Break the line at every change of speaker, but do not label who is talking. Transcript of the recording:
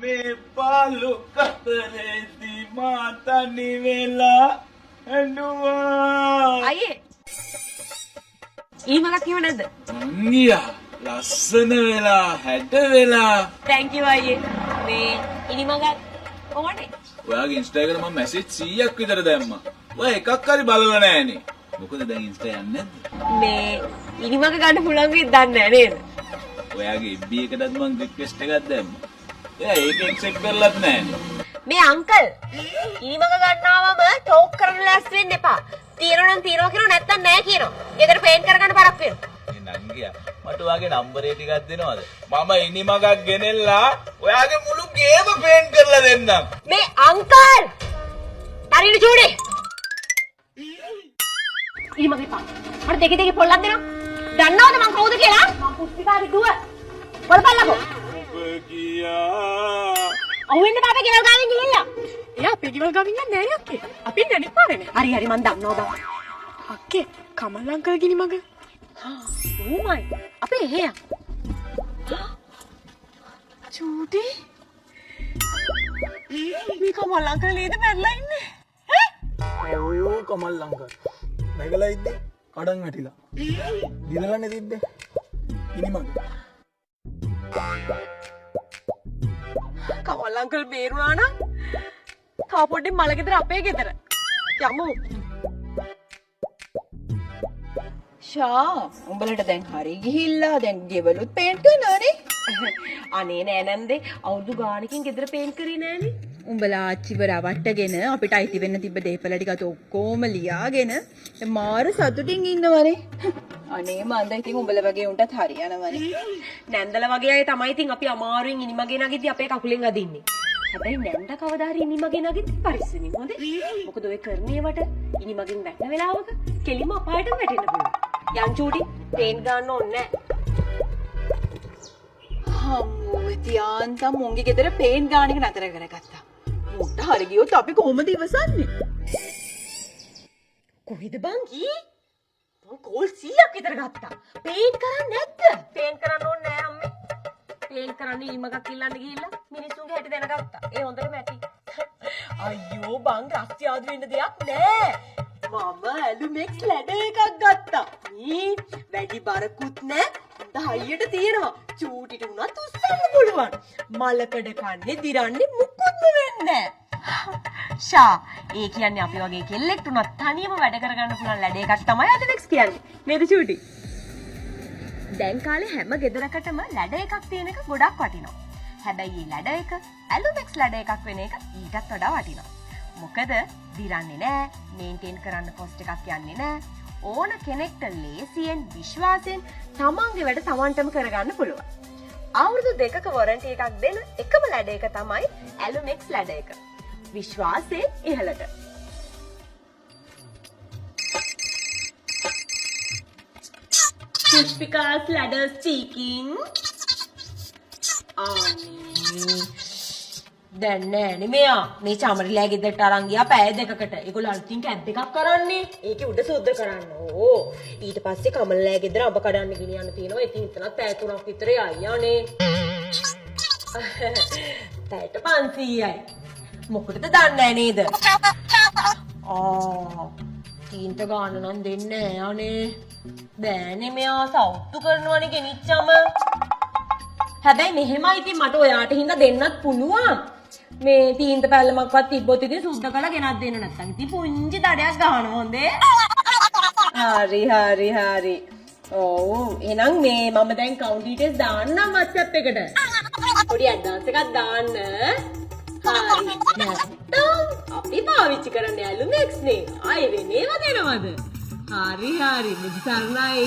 මේ පාලු කතරේදී මා තනි වෙලා ඇඬුවා.
අයියේ, ඊමලක් කිව්ව නැද්ද?
නංගියා ලස්සන වෙලා හැඩ වෙලා.
Thank you අයියේ. මේ ඉනිමගත් ඕනේ.
ඔයාගේ ඉන්ස්ටා එකට මම මැසේජ් 100ක් විතර දැම්මා. ඔයා එකක් හරි බලලා නෑනේ. මොකද දැන් ඉන්ස්ටා යන්නේ නැද්ද?
මේ ඉනිමග ගන්න පුළුවන් වෙයිද දන්නේ නෑ නේද?
ඔයාගේ FB එකටත් මං රික්වෙස්ට් එකක් දැම්මා. එයා ඒක ඇක්සෙප්ට් කරලත් නෑනේ.
මේ අංකල්, ඉනිමග ගන්නාවම ටෝක් කරන්න ලෑස්ති වෙන්න එපා. තියෙනවා නම් තියෙනවා කියනවා, නැත්තම් නෑ කියනවා. ගෙදර පේන්ට් කරගන්න පරක් වෙනවා.
මේ නංගියා, මට ඔයාගේ නම්බරේ ටිකක් දෙනවද? මම ඉනිමගක් ගෙනෙල්ලා ඔයාගේ මුළු ගේම පේන්ට් කරලා දෙන්නම්.
මේ අංකල්, තරින චූඩේ. ඉනිමග එපා. මට දෙක දෙක පොල්ලක් දෙනවා. දන්නවද මං කවුද කියලා? මං පුස්තිකාගේ දුව. බලපල්ලකෝ.
ඔබ ගියා.
අහුවෙන්න බෑ අපේ ගෙවල් ගාවින් ගිහිල්ලා.
එයා අපේ ගෙවල් ගාවින් යන්නේ නෑනේ අක්කේ. අපි ඉන්නේ අනිත් පාරේනේ.
හරි හරි, මං දන්නවා බං.
අක්කේ, කමල් අංකල් ගිනි මග.
ඌමයි. අපේ එහෙ.
චූටි. මේ කමල් අංකල් නේද මැරලා ඉන්නේ?
ඔයෝ, කමල් අංකල් නැගලා ඉද්දි කඩන් වැටිලා. දිනලනේ තිබ්බේ ඉනිමග.
කමල් අංකල් බේරුණා නම් තව පොඩ්ඩෙන් මල ගෙදර අපේ ගෙදර. යමු.
ෂා, උඹලට දැන් හරි ගිහිල්ලා දැන් ගෙවලුත් පේන්ට් කරනවනේ.
අනේ නෑ නැන්දේ, අවුරුදු ගානකින් ගෙදර පේන්ට් කරේ නෑනේ.
උඹලා ආච්චිව රවට්ටගෙන අපිට අයිති වෙන්න තිබ්බ දේපල ටිකත් ඔක්කොම ලියාගෙන දැන් මාර සතුටින් ඉන්නවනේ. අනේ මන්ද, ඉතින් උඹලා වගේ උන්ටත් හරියනවනේ.
නැන්දල වගේ අය තමයි ඉතින් අපි අමාරුවෙන් ඉනිමගේ නගිද්දි අපේ කකුලෙන් අදින්නේ. හැබැයි නැන්ද කවදා හරි ඉනිමගේ නගිද්දි පරිස්සමින් හොඳේ. මොකද ඔය කරන ඒවට ඉනිමගෙන් වැටෙන වෙලාවක කෙලිම අපායටම වැටෙන්න පුළුවන්. යන් චූටි, පේන්ට් ගන්න ඕනේ නෑ.
හම්මෝ, ඉතින් යාන්තම් මුන්ගේ ගෙදර පේන්ට් ගාන එක නතර කරගත්තා. මුන්ට හරි ගියොත් අපි කොහොමද ඉවසන්නේ?
කොහෙද බං ගියේ? මං කෝල් 100ක් විතර ගත්තා. පේන්ට් කරන්නේ නැද්ද? පේන්ට් කරන්න ඕනේ නෑ අම්මේ. පේන්ට් කරන්න ඉනිමගක් ඉල්ලන්න ගිහිල්ලා මිනිස්සුන්ගේ හැටි දැනගත්තා. ඒ හොඳටම ඇති.
අයියෝ බං, රස්තියාදු වෙන්න දෙයක් නෑ. මම ඇලුමෙක්ස් ලැඩර් එකක් ගත්තා. මේ වැඩි බරකුත් නෑ. හොඳ හයියට තියෙනවා. චූටිට උනත් උස්සන්න පුළුවන්. මලකඩ කන්නේ දිරන්නේ මුකුත්ම වෙන්නේ නෑ.
ෂා, ඒ කියන්නේ අපි වගේ කෙල්ලෙක්ට උනත් තනියම වැඩ කරගන්න පුළුවන් ලැඩර් එකක් තමයි ඇලුමෙක්ස් කියන්නේ. නේද චූටි? දැන් කාලේ හැම ගෙදරකටම ලැඩර් එකක් තියෙන එක ගොඩක් වටිනවා. හැබැයි මේ ලැඩර් එක ඇලුමෙක්ස් ලැඩර් එකක් වෙන එක ඊටත් වඩා වටිනවා. මොකද දිරන්නේ නෑ, මේන්ටේන් කරන්න කොස්ට් එකක් යන්නේ නෑ. ඕන කෙනෙක්ට ලේසියෙන් විශ්වාසයෙන් තමන්ගේ වැඩ තමන්ටම කරගන්න පුළුවන්. අවුරුදු 2ක වොරන්ටි එකක් දෙන එකම ලැඩර් එක තමයි ඇලුමෙක්ස් ලැඩර් එක. විශ්වාසයෙන් ඉහළට. පුෂ්පිකාස් ලැඩර් ස්පීකින්. අනේ දැන් නෑනේ මෙයා. මේ චමරිලා ගෙදරට අරන් ගියා පැය දෙකකට. ඒගොල්ලෝ අලුතින් කැබ් එකක් කරන්නේ. ඒකේ උඩ සුද්ධ කරන්න. ඕ, ඊට පස්සේ කමල්ලා ගෙදර අඹ කඩන්න ගෙනියන්න තියෙනවා. ඉතින් එතනත් පැය 3ක් විතර යයි අනේ. පැයට 500යි. මොකටද දන්නේ නෑ නේද? ආ, තීන්ත ගාන නම් දෙන්නේ නෑ අනේ. බෑනේ, මෙයා සවුත්තු කරනවනේ ගෙනිච්චම. හැබැයි මෙහෙමයි, ඉතින් මට ඔයාට හින්දා දෙන්නත් පුළුවන්. මේ තීන්ත පැල්ලමක්වත් තිබ්බොත් ඉතින් සුද්ධ කරලා ගෙනත් දෙන්න, නැත්තම් ඉතින් පුංචි දඩයක් ගහනවා හොඳේ. හරි හරි හරි. ඔව්, එහෙනම් මේ මම දැන් කවුන්ට් ඩීටේල්ස් දාන්නම් WhatsApp එකට. පොඩි ඇඩ්වාන්ස් එකක් දාන්න. හරි. නැත්තම් අපි පාවිච්චි කරන්නේ ඇලුමෙක්ස් නේ. ආයෙ වෙන ඒවා දෙනවද? හරි හරි. බුදු සරණයි.